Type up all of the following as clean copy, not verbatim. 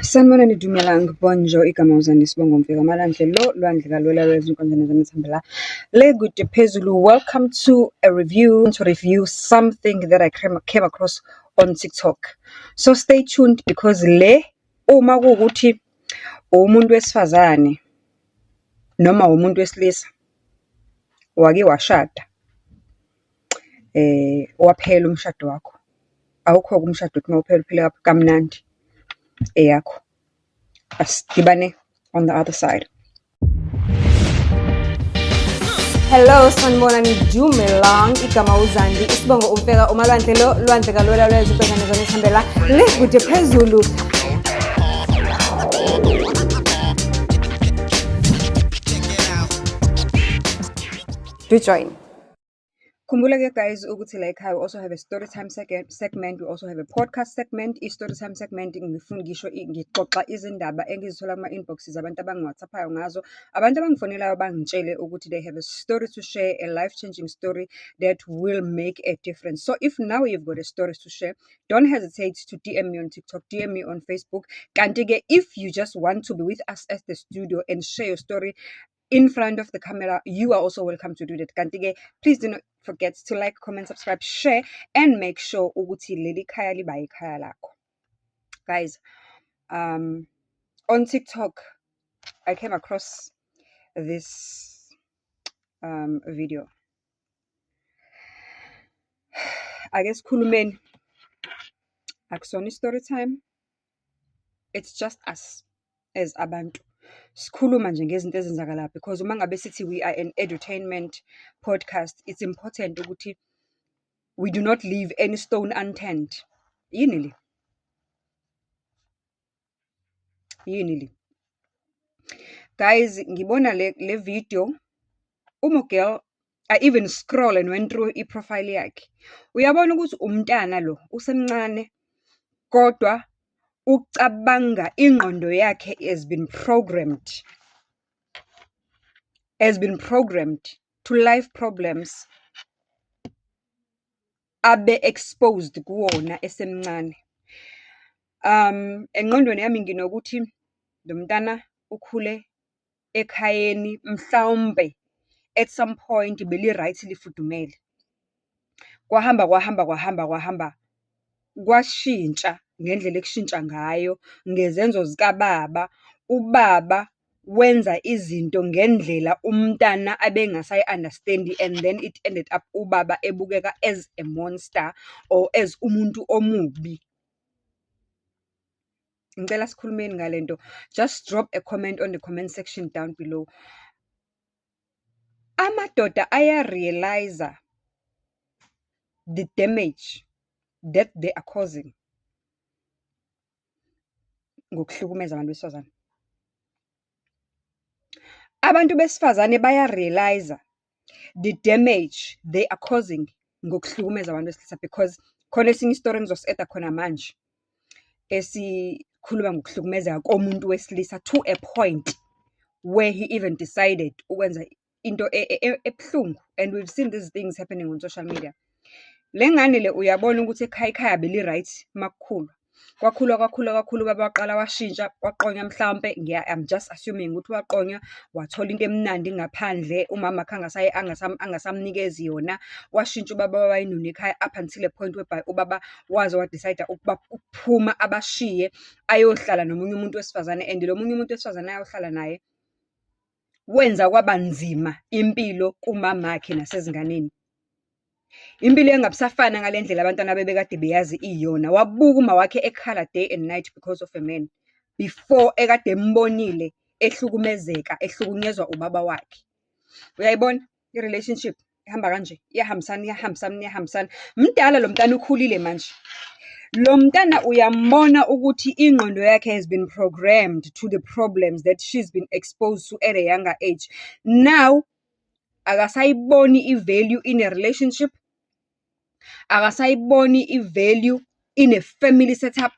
Sanibonani, dumelang, bonjour, igama uZandi, isibongo Mfeka Malwandle lo lwandle kalwela lwezinkonjane zamethambela le kude phezulu. Welcome to a review, to review something that I came across on TikTok. So stay tuned because le uma kuwukuthi uwumuntu wesifazane noma umuntu wesilisa wake washada, waphela umshado wakho, awukho-ke umshado othi mawuphela uphele kamnandi, eyakho. Asidibane on the other side. Hello, sanibonani, dumelang, igama uZandi, isibongo uMfeka, uMalwandle lo, lwandle kalwela lwezwe ubhekane zona isihambela le kude phezulu. Do join. Khumbula-ke guys ukuthi la ekhaya we also have a story time segment, we also have a podcast segment. I-story time segment ngifuna ngisho ngixoxa izindaba engizithola kuma-inboxes abantu abangi-WhatsApp-ayo ngazo. Abantu abangifonelayo bangitshele ukuthi they have a story to share, a life-changing story that will make a difference. So if now you've got a story to share, don't hesitate to DM me on TikTok, DM me on Facebook. Kanti-ke if you just want to be with us at the studio and share your story in front of the camera, you are also welcome to do that. Kanti-ke, please do not forget to like, comment, subscribe, share, and make sure ukuthi leli khaya liba ikhaya lakho. Guys, on TikTok, I came across this video. Ake sikhulumeni. Akusona i-story time. It's just us as abantu. Sikhuluma nje ngezinto ezenzakalayo because uma ngabe sithi we are an edutainment podcast, it's important ukuthi we do not leave any stone unturned. Yini le? Yini le? Guys, ngibona le video, uMugel, I even scroll and went through i-profile yakhe. Uyabona ukuthi umntana lo usemncane kodwa ucabanga ingqondo yakhe has been programmed. Has been programmed to life problems abe exposed kuwona esemncane. Engqondweni yami nginokuthi lo mntana ukhule ekhayeni mhlawumbe at some point beli-right lifudumele. Kwahamba kwahamba kwahamba kwahamba kwashintsha ngendlela ekushintsha ngayo ngezenzo zikababa. Ubaba wenza izinto ngendlela umntana abengasayi-understand-i and then it ended up ubaba ebukeka as a monster or as umuntu omubi. Ngicela sikhulumeni ngale nto. Just drop a comment on the comment section down below. Amadoda aya-realise-a the damage that they are causing ngokuhlukumeza abantu besifazane. Abantu besifazane baya-realise-a the damage they are causing ngokuhlukumeza abantu besilisa because khona esinye isitori engizosi-add-a khona manje esikhuluma ngokuhlukumezeka komuntu wesilisa to a point where he even decided ukwenza into ebuhlungu and we've seen these things happening on social media. Le ngane le uyabona ukuthi ekhaya ikhaya beli-right makukhulwa. Kwakhulwa kwakhulwa kwakhula ubaba waqala washintsha, waqonywa mhlampe, I'm just assuming ukuthi waqonywa, wathola into emnandi ngaphandle, umama akhe angasamnikezi yona. Washintsha ubaba waba yinunu ekhaya up until a point whereby ubaba waze wa-decide-a ukuba ukuphuma abashiye ayohlala nomunye umuntu wesifazane and lo munye umuntu wesifazane ayohlala naye wenza kwaba nzima impilo kumamakhe nasezinganeni. Impilo engabusafana ngale ndlela abantwana bebekade beyazi iyona. Wabuka uma wakhe ekhala day and night because of a man. Before ekade embonile ehlukumezeka, ehlukunyezwa ubaba wakhe. Uyayibona i-relationship ihamba kanje, iyahambisana, iyahambisana, iyahambisana. Mdala lo mntana ukhulile manje. Lo mntana uyambona ukuthi ingqondo yakhe has been programmed to the problems that she's been exposed to at a younger age. Now, akasayiboni i-value in a relationship, akasayiboni i-value in a family setup.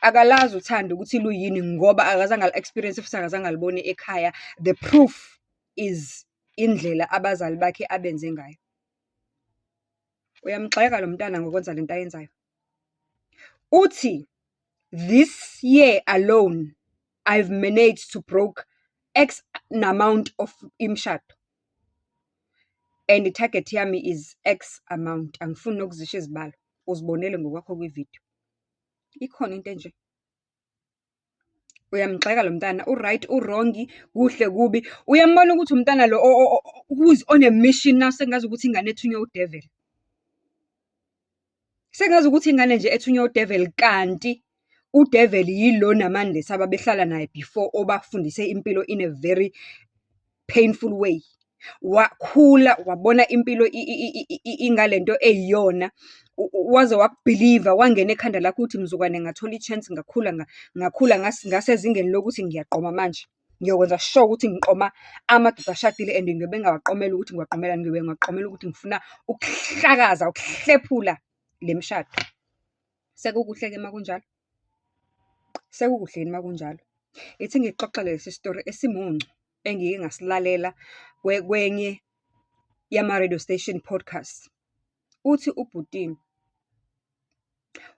Akalazi uthando ukuthi luyini ngoba akazange ali-experience futhi akazange alibone ekhaya. The proof is indlela abazali bakhe abenze ngayo. Uyamgxeka lo mntwana ngokwenza lento ayenzayo? Uthi, this year alone, I've managed to broke X amount of imishado. And i-target yami is X amount. Angifuni nokuzisho izibalo, uzibonele ngokwakho kwividiyo. Ikhona into enje? Uyamgxeka lo mntana, u-right, u-wrong, kuhle, kubi. Uyambona ukuthi umntana lo who is on a mission now, sengazukuthi ingane ethunywe u-devil. Sengazukuthi ingane nje ethunywe u-devil, kanti u-devil yilo naMandisa ababehlala naye before, obafundise impilo in a very painful way. Wakhula, wabona impilo ingalento eyiyona, waze waku-believe-a, wangena ekhanda lakho ukuthi mzukwane ngathola i-chance, ngakhula, ngakhula ngasezingeni lokuthi ngiyaqoma manje. Ngiyokwenza sure ukuthi ngiqoma amadoda ashadile and ngiyobe ngingawaqomeli ukuthi ngiwaqomelani, ngiyobe ngiwaqomela ukuthi ngifuna ukuhlakaza, ukuhlephula le mishado. Sekukuhle-ke uma kunjalo? Sekukuhle yini uma kunjalo? Ithi ngikuxoxele lesi sitori esimuncu engike ngasilalela kwenye yama-radio station podcast. Uthi ubhuti,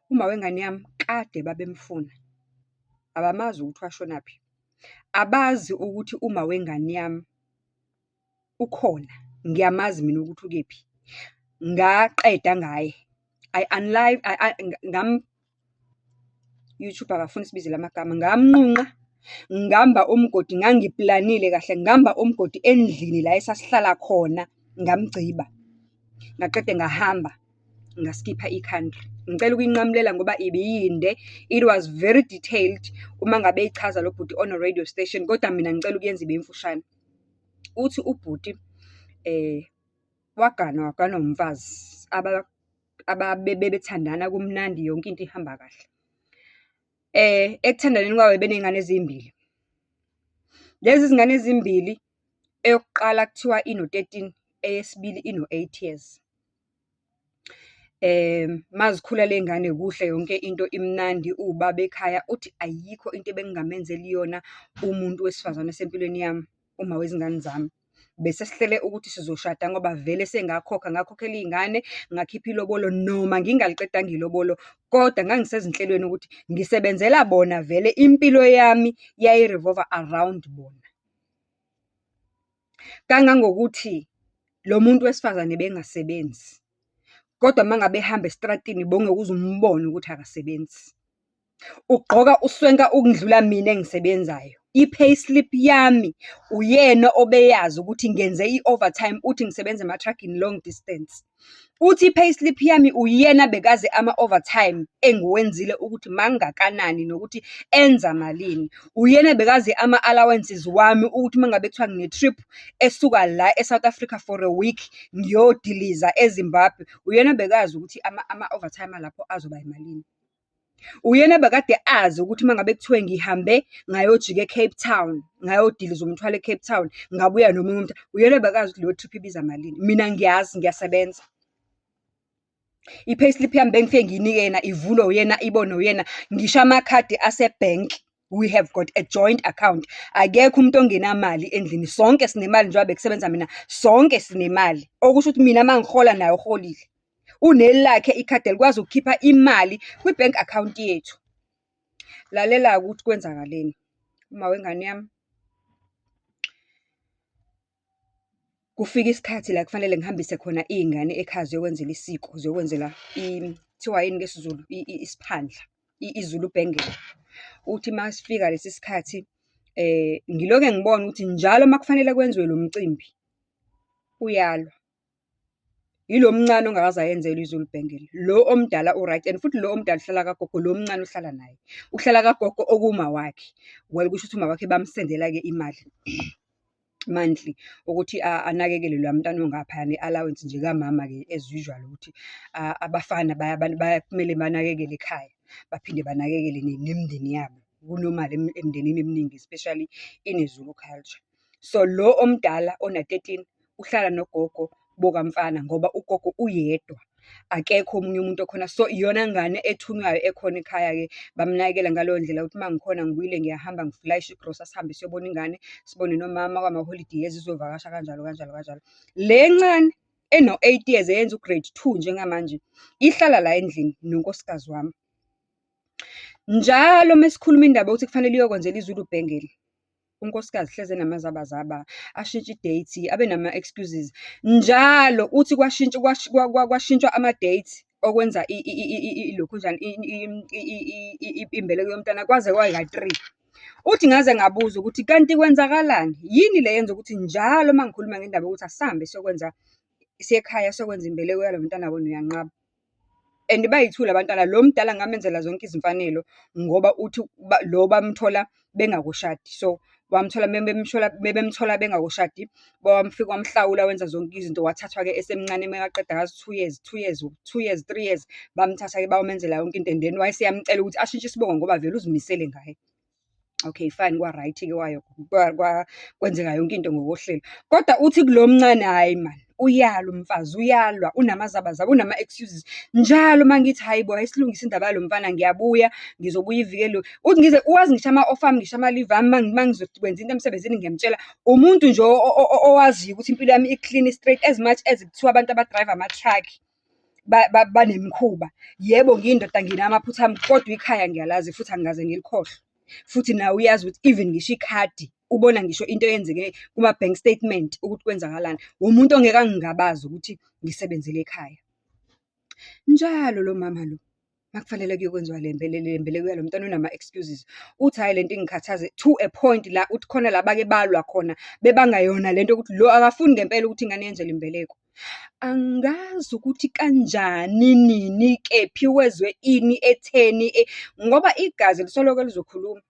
uma wengane yami kade babemfuna, abamazi ukuthi washonaphi. Abazi ukuthi uma wengane yami ukhona, ngiyamazi mina ukuthi ukephi. Ngaqeda ngaye, I unlive, YouTube akafuni sibize la magama, ngamnqunqa, ngamba umgodi, ngangiplanile kahle, ngamba umgodi endlini la esasihlala khona, ngamgciba. Ngaqede ngahamba, nga-skip-a i-country. Ngicela ukuyinqamulela ngoba ibiyinde, it was very detailed uma ngabe eyichaza lo bhuti on a radio station, kodwa mina ngicela ukuyenza ibe mfushane. Uthi ubhuti waganwa, waganwa umfazi, ababebethandana kumnandi yonke into ihamba kahle. Ekuthandaneni kwabo beney'ngane ezimbili. Lezi zingane ezimbili, eyokuqala kuthiwa ino-13, eyesibili ino-8 years. Mazikhula ley'ngane kuhle yonke into imnandi, uwubaba ekhaya, uthi ayikho into ebengingamenzeli yona umuntu wesifazane osempilweni yami, uma wezingane zami. Bese sihlele ukuthi sizoshada ngoba vele sengakhokha, ngakhokhela iy'ngane, ngakhipha ilobolo, noma ngingaliqedanga ilobolo, kodwa ngangisezinhlelweni ukuthi ngisebenzela bona vele, impilo yami yayi-revolve-a around bona. Kangangokuthi, lo muntu wesifazane ebengasebenzi, kodwa uma ngabe ehamba esitradini bowungeke uze umbone ukuthi akasebenzi. Ugqoka uswenka ukundlula mina engisebenzayo. I-payslip yami, uyena obeyazi ukuthi ngenze i-overtime, uthi ngisebenza ema-truck-ini long distance. Uthi i-payslip yami uyena bekazi ama-overtime engiwenzile ukuthi mangakanani nokuthi enza malini. Uyena bekazi ama-allowances wami ukuthi uma ngabe kuthiwa ngine-trip esuka la e-South Africa for a week, ngiyodiliza eZimbabwe, uyena obekazi ukuthi ama-overtime alapho azoba yimalini. Uyena obekade azi ukuthi uma ngabe kuthiwe ngihambe ngayojika e-Cape Town, ngayodiliza umthwalo e-Cape Town, ngabuya nomunye umuntu, uyena obekazi ukuthi leyo trip ibiza malini. Mina ngiyazi, ngiyasebenza. I-payslip yami bengifike ngiyinike yena, ivulwe uyena, ibonwe uyena. Ngisho amakhadi ase-bank, we have got a joint account. Akekho umuntu ongenamali endlini, sonke sinemali njengoba bekusebenza mina, sonke sinemali. Okusho ukuthi mina uma ngihola naye uholile. Unelakhe ikhadi elikwazi ukukhipha imali kwi-bank account yethu. Lalela-ke ukuthi kwenzakaleni. Uma wengane yami, kufika isikhathi la kufanele ngihambise khona iy'ngane ekhaya ziyokwenzela isiko, ziyokwenzela kuthiwa yini ngesiZulu, isiphandla, iZulu bangle. Uthi uma sifika lesi sikhathi, ngilokhe ngibona ukuthi njalo uma kufanele kwenziwe lo mcimbi, uyalwa. Yilo omncane ongakaze ayenzelwe iZulu bangle, lo omdala u-right and futhi lo omdala uhlala kagogo, lo omncane uhlala naye. Uhlala kagogo okuwuma wakhe. Well, kusho ukuthi uma wakhe bamsendela-ke imali monthly, ukuthi anakekele loya mntwana ongaphaya, ne-allowance nje kamama-ke as usual ukuthi abafana kumele banakekele ekhaya, baphinde banakekele nemindeni yabo. Ku-normal emndenini eminingi, especially in a Zulu culture. So, lo omdala ona-13, uhlala nogogo bokamfana ngoba ugogo uyedwa. Akekho omunye umuntu okhona. So, iyona ngane ethunywayo ekhona ekhaya-ke, bamnakekela ngaleyo ndlela ukuthi uma ngikhona ngibuyile ngiyahamba ngilayishe igrosa, sihambe siyobona ingane, sibone nomama. Kwamaholidi iyeza izovakasha, kanjalo, kanjalo, kanjalo. Le encane, eno-eight years, eyenza u-grade two njengamanje, ihlala la endlini nonkosikazi wami. Njalo uma sikhuluma indaba yokuthi kufanele iyokwenzela iZulu bangle, unkosikazi uhlezi enamazabazaba, ashintshe i-date, abe nama-excuses. Njalo uthi kwashintsha kwashintshwa ama-dates okwenza ilokhunjani, imbeleko yomntwana kwaze kwayika-three. Uthi ngaze ngabuza ukuthi, kanti kwenzakalani? Yini le eyenza ukuthi njalo uma ngikhuluma ngendaba yokuthi asihambe siyokwenza, siye ekhaya siyokwenza imbeleko yalo mntwana wena uyanqaba. And bayi-two la bantwana, lo omdala ngamenzela zonke izimfanelo, ngoba uthi lo bamthola bengakoshadi. So, wamthola bemthola bengakoshadi, wafika wamhlawula, wenza zonke izinto, wathathwa-ke esemncane makaqeda ngazi two years, two years, 2 years, 3 years, bamthatha-ke bayomenzela yonke into and then wayeseyamcela ukuthi ashintshe isibongo ngoba vele uzimisele ngaye. Okay, fine, kwa-right-ke kwenzeka yonke into ngokohlelo. Kodwa uthi kulo mncane, hhayi mani, uyalwa umfazi, uyalwa, unamazabazaba, unama-excuses. Njalo uma ngithi, hhayi bo, ake silungise indaba yalo mfana ngiyabuya, ngizobuya iviki uthi ngize, wazi ngisho ama-off ami, ngisho ama-leave ami, uma ngizokwenza into emsebenzini ngiyamtshela. Umuntu nje owaziyo ukuthi impilo yami i-clean, i-straight, as much as kuthiwa abantu aba-drive-a ama-truck banemikhuba. Yebo, ngiyindoda nginamaphutha ami, kodwa ikhaya ngiyalazi futhi angikaze ngilikhohlwe. Futhi nawe uyazi ukuthi even ngisho ikhadi, ubona ngisho into eyenzeke kuma-bank statement ukuthi kwenzakalani. Umuntu ongeke angingabaze ukuthi ngisebenzele ekhaya. Njalo lo mama lo, uma kufanele kuyokwenziwa le le mbeleko yalo mntwana unama-excuses. Uthi hhayi lento ingikhathaze to a point la, uthi khona la bake balwa khona, bebanga yona lento yokuthi lo akafuni ngempela ukuthi ingane yenzelwe imbeleko. Angazi ukuthi kanjani, nini, kephi, wezwe ini, etheni, ngoba igazi lisoloko lizokhuluma.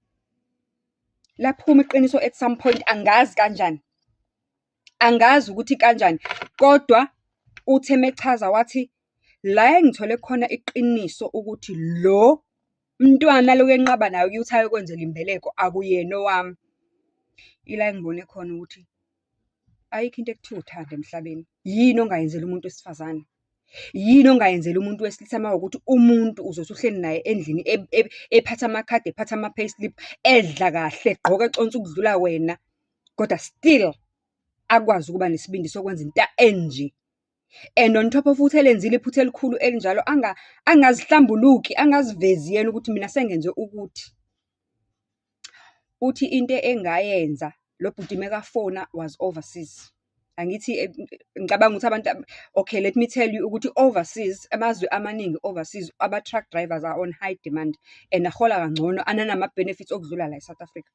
Laphuma iqiniso at some point, angazi kanjani, angazi ukuthi kanjani, kodwa uthe uma echaza wathi, la engithole khona iqiniso ukuthi lo mntwana alokhu enqaba naye ukuthi ayokwenzela imbeleko akuyena owami. Ila engibone khona ukuthi ayikho into ekuthiwa uthando emhlabeni. Yini ongayenzeli umuntu wesifazane? Yini ongayenzeli umuntu wesilisa uma kuwukuthi umuntu uzothi uhleli naye endlini ephatha amakhadi, ephatha ama-payslip, edla kahle, egqoka econsa ukudlula wena, kodwa still akwazi ukuba nesibindi sokwenza into enje. And on top of ukuthi elenzile iphutha elikhulu elinjalo, angazihlambuluki, angazivezi yena ukuthi mina sengenze ukuthi. Uthi into engayenza, lo bhuti mekafona was overseas. Angithi ngicabanga ukuthi abantu, okay, let me tell you ukuthi overseas, amazwe amaningi overseas, ama-truck drivers are on high demand and ahola kangcono, ananama-benefits okudlula la e-South Africa.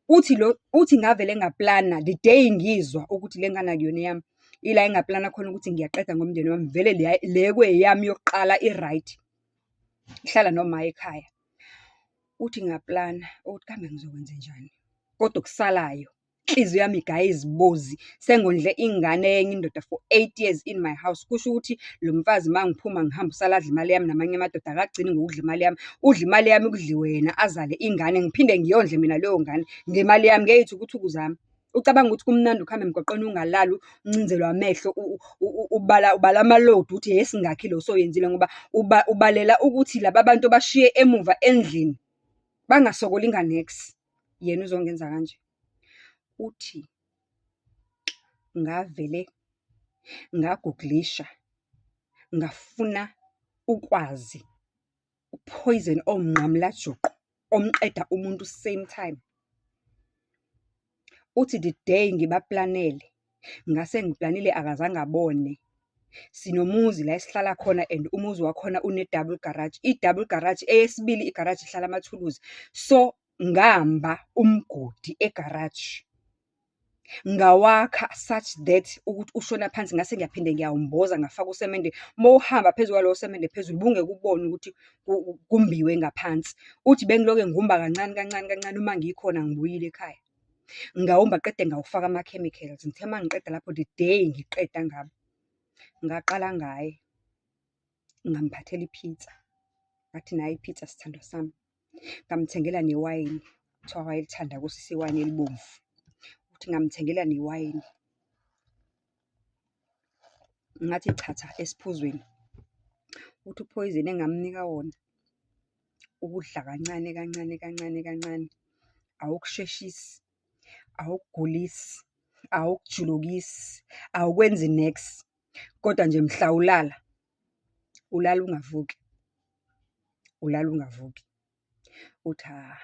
Uthi lo, uthi ngavele ngaplana the day ngizwa ukuthi le ngane akuyona eyami, ila engaplana khona ukuthi ngiyaqeda ngomndeni wami, vele le kweyami yokuqala i-right, ihlala noma ekhaya. Uthi ngaplana ukuthi kambe ngizokwenzenjani, kodwa okusalayo, inhliziyo yami igaya izibozi, sengondle ingane yenye indoda for 8 years in my house. Kusho ukuthi lo mfazi uma ngiphuma ngihamba usala adla imali yami namanye amadoda, akagcini ngokudla imali yami, udla imali yami kudliwe yena, azale ingane, ngiphinde ngiyondle mina leyo ngane ngemali yami, ngey'thukuthuku zami. Ucabanga ukuthi kumnandi ukuhamba emgwaqeni ungalali, uncinzelwe amehlo, ubala, ubala amalodi ukuthi esingakhi lo osuyenzile ngoba ubalela ukuthi laba bantu obashiye emuva endlini bangasokoli nga-niks. Yena uzongenza kanje. Uthi ngavele nga-google-isha, ngafuna ukwazi u-poison owumnqamulajuqu omqeda umuntu same time. Uthi the day ngibaplanele, ngase ngiplanile akazange abone. Sinomuzi la esihlala khona and umuzi wakhona une-double garage. I-double garage, eyesibili igaraji ihlala amathuluzi. So, ngamba umgodi egaraji, ngawakha such that ukuthi ushona phansi, ngase ngiyaphinde ngiyawumboza ngafaka usemende. Uma uhamba phezu kwalowo semende phezulu, ubungeke ukubone ukuthi kumbiwe ngaphansi. Uthi bengilokhe ngumba kancane kancane kancane uma ngikhona ngibuyile ekhaya. Ngawumba qede ngawufaka ama-chemicals. Ngithe uma ngiqeda lapho, the day ngiqeda ngabo, ngaqala ngaye, ngamphathela i-pizza. Ngathi nayi i-pizza sithandwa sami. Ngamthengela newayini, kuthiwa wayelithanda kusisi iwayini elibomvu. Uthi ngamthengela newayini. Ngathi chatha esiphuzweni. Uthi uphoyizeni engamnika wona, ukudla kancane kancane kancane kancane, awukusheshisi, awukugulisi, awukujulukisi, awukwenzi niks, kodwa nje mhla ulala, ulala ungavuki, ulala ungavuki. Uthi hha,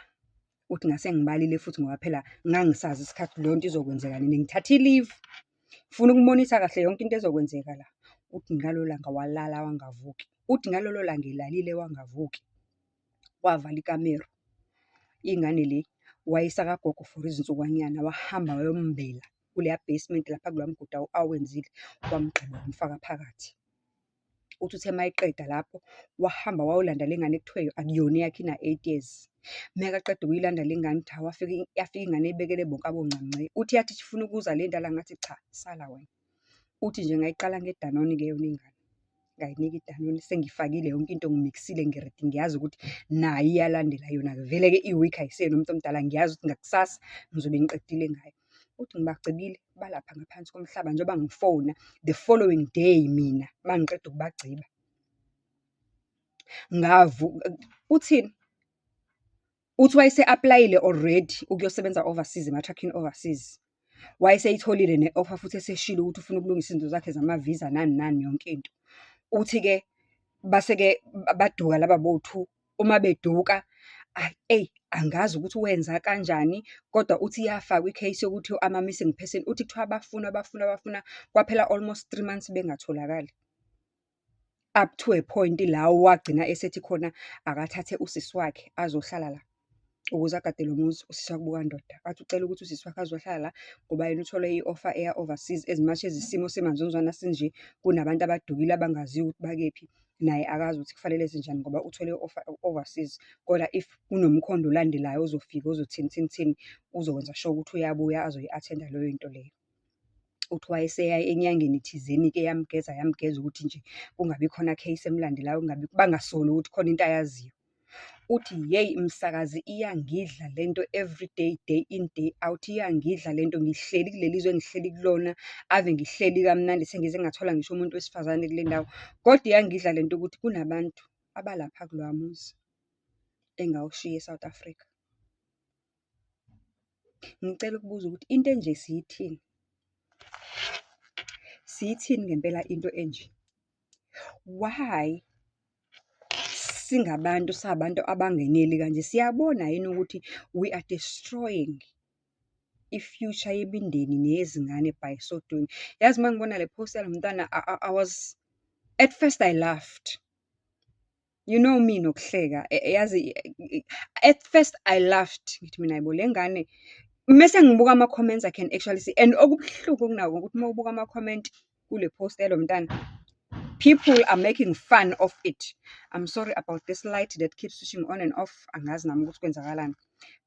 uthi ngase ngibalile futhi ngoba phela ngangisazi isikhathi leyo nto izokwenzeka nini, ngithathe i-leave. Ngifuna ukumonitha kahle yonke into ezokwenzeka la. Uthi ngalelo langa walala wangavuki. Uthi ngalelo langa elalile wangavuki, wavala ikamero, ingane le wayisa kagogo for izinsukwanyana, wahamba wayombela kuleya basement lapha kuloya mgodi awenzile, wamgqiba wamfaka phakathi. Uthi uthe mayeqeda lapho, wahamba wayolanda le ngane ekuthiwa akuyona eyakhe ina-8 years. Makaqeda ukuyilanda le ngane, uthi hhawu wafika yafika ingane eyibekele bonke abongcamngce. Uthi yathi ifuna ukuza le ndala ngathi cha, sala wena. Uthi nje ngayiqala nge-Danone-ke yona ingane, ngayinika i-Danone sengifakile yonke into ngimiksile ngi-ready, ngiyazi ukuthi nayo iyalandela yona vele-ke i-weak ayiseyena umuntu omdala, ngiyazi ukuthi ngakusasa ngizobe ngiqedile ngayo. Uthi ngibagcibile balapha ngaphansi komhlaba njengoba ngifona the following day mina uma ngiqeda ukubagciba. Uthini? Uthi wayese-apply-ile already ukuyosebenza overseas, ema-truck-ini overseas. Wayeseyitholile ne-offer futhi eseshilo ukuthi ufuna ukulungisa izinto zakhe zama-visa nani nani yonke into. Uthi-ke, base-ke baduka laba bowu-two. Uma beduka, eyi, angazi ukuthi wenza kanjani, kodwa uthi yafakwa i-case yokuthi ama-missing person. Uthi kuthiwa bafunwa, bafunwa, bafunwa, kwaphela almost 3 months bengatholakali. Up to a point la wagcina esethi khona akathathe usisi wakhe azohlala la, ukuze agade lo muzi, usisi wakubo kandoda. Athi ucela ukuthi usisi wakhe azohlala la, ngoba yena uthole i-offer eya overseas, as much as isimo simanzonzwana sinje, kunabantu abadukile abangaziwa ukuthi bakephi. Naye akazi ukuthi kufanele enze njani ngoba uthole i-offer overseas. Kodwa if kunomkhondo olandelayo ozofika ozothini thini thini, uzokwenza sure ukuthi uyabuya azoyi-attend-a leyo nto leyo. Uthi wayeseya enyangeni thizeni-ke yamgeza yamgeza ukuthi nje kungabi khona case emlandelayo, kungabi bangasoli ukuthi khona into ayaziyo. Uthi, yeyi msakazi, iyangidla lento everyday, day in, day out, iyangidla lento. Ngihleli kuleli zwe engihleli kulona, ave ngihleli kamnandi sengize ngathola ngisho umuntu wesifazane kule ndawo. Kodwa iyangidla lento ukuthi kunabantu abalapha kuloya muzi engawushiya e-South Africa. Ngicela ukubuza ukuthi into enje siyithini? Siyithini ngempela into enje? Why singabantu, sabantu abangeneli kanje? Siyabona yini ukuthi we are destroying i-future yemindeni neyezingane by so doing? Yazi uma ngibona le post yalo mntwana, I was, at first I laughed. You know me nokuhleka, yazi, at first I laughed. Ngithi mina, hhayi bo, le ngane. Mese ngibuka ama-comments, I can actually see, and okubuhlungu kunako ukuthi uma ubuka ama-comment kule post yalo mntana, people are making fun of it. I'm sorry about this light that keeps switching on and off. Angazi nami ukuthi kwenzakalani.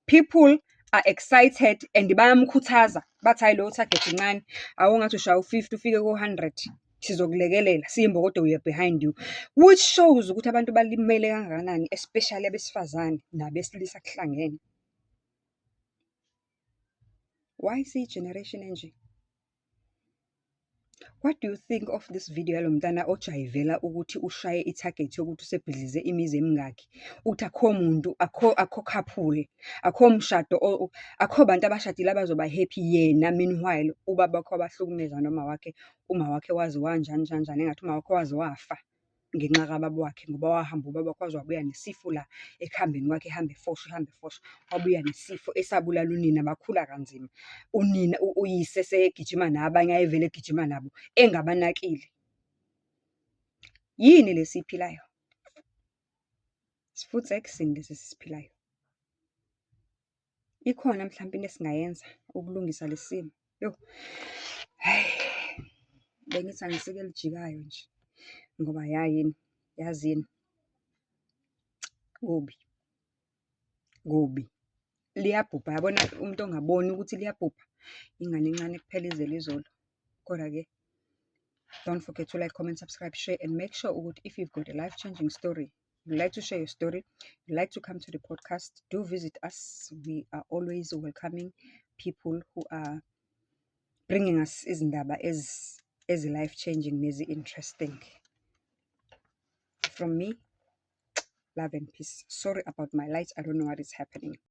People are excited and bayamkhuthaza. Bathi, hhayi, leyo target incane. Awungathi ushaya u-50 ufike ko-100. Sizokulekelela, siyimbokodo, we are behind you. Which shows ukuthi abantu balimele kangakanani, especially abesifazane nabesilisa kuhlangene. Why siyi-generation enje? What do you think of this video yalo mntana ojayivela ukuthi ushaye i-target yokuthi usebhidlize imizi emingakhi? Uthi akukho muntu, akukho, akukho couple, akukho mshado, akukho bantu abashadile abazoba happy yena meanwhile ubaba wakhe wabahlukumeza noma wakhe, uma wakhe waze wanjani njani njani, engathi uma wakhe waze wafa ngenxa kababa wakhe, ngoba wahamba ubaba wakhe waze wabuya nesifo la ekuhambeni kwakhe, ehamba efosha, ehamba efosha, wabuya nesifo esabulala unina, bakhula kanzima. Unina, uyise esegijima nabanye ayevele egijima nabo engabanakile. Yini le esiyiphilayo? Sifutsek sini lesi esisiphilayo? Ikhona mhlampe into esingayenza ukulungisa lesi simo? Yo, hhayi, bengithi angisike elijikayo nje, ngoba ya yini, yazini, kubi, kubi. Liyabhubha, yabona umuntu ongaboni ukuthi liyabhubha, ingane encane kuphela izele izolo. Kodwa-ke, don't forget to like, comment, subscribe, share, and make sure ukuthi if you've got a life-changing story, you like to share your story, you like to come to the podcast, do visit us. We are always welcoming people who are bringing us izindaba ezi-life-changing nezi-interesting. From me, love and peace. Sorry about my light, I don't know what is happening.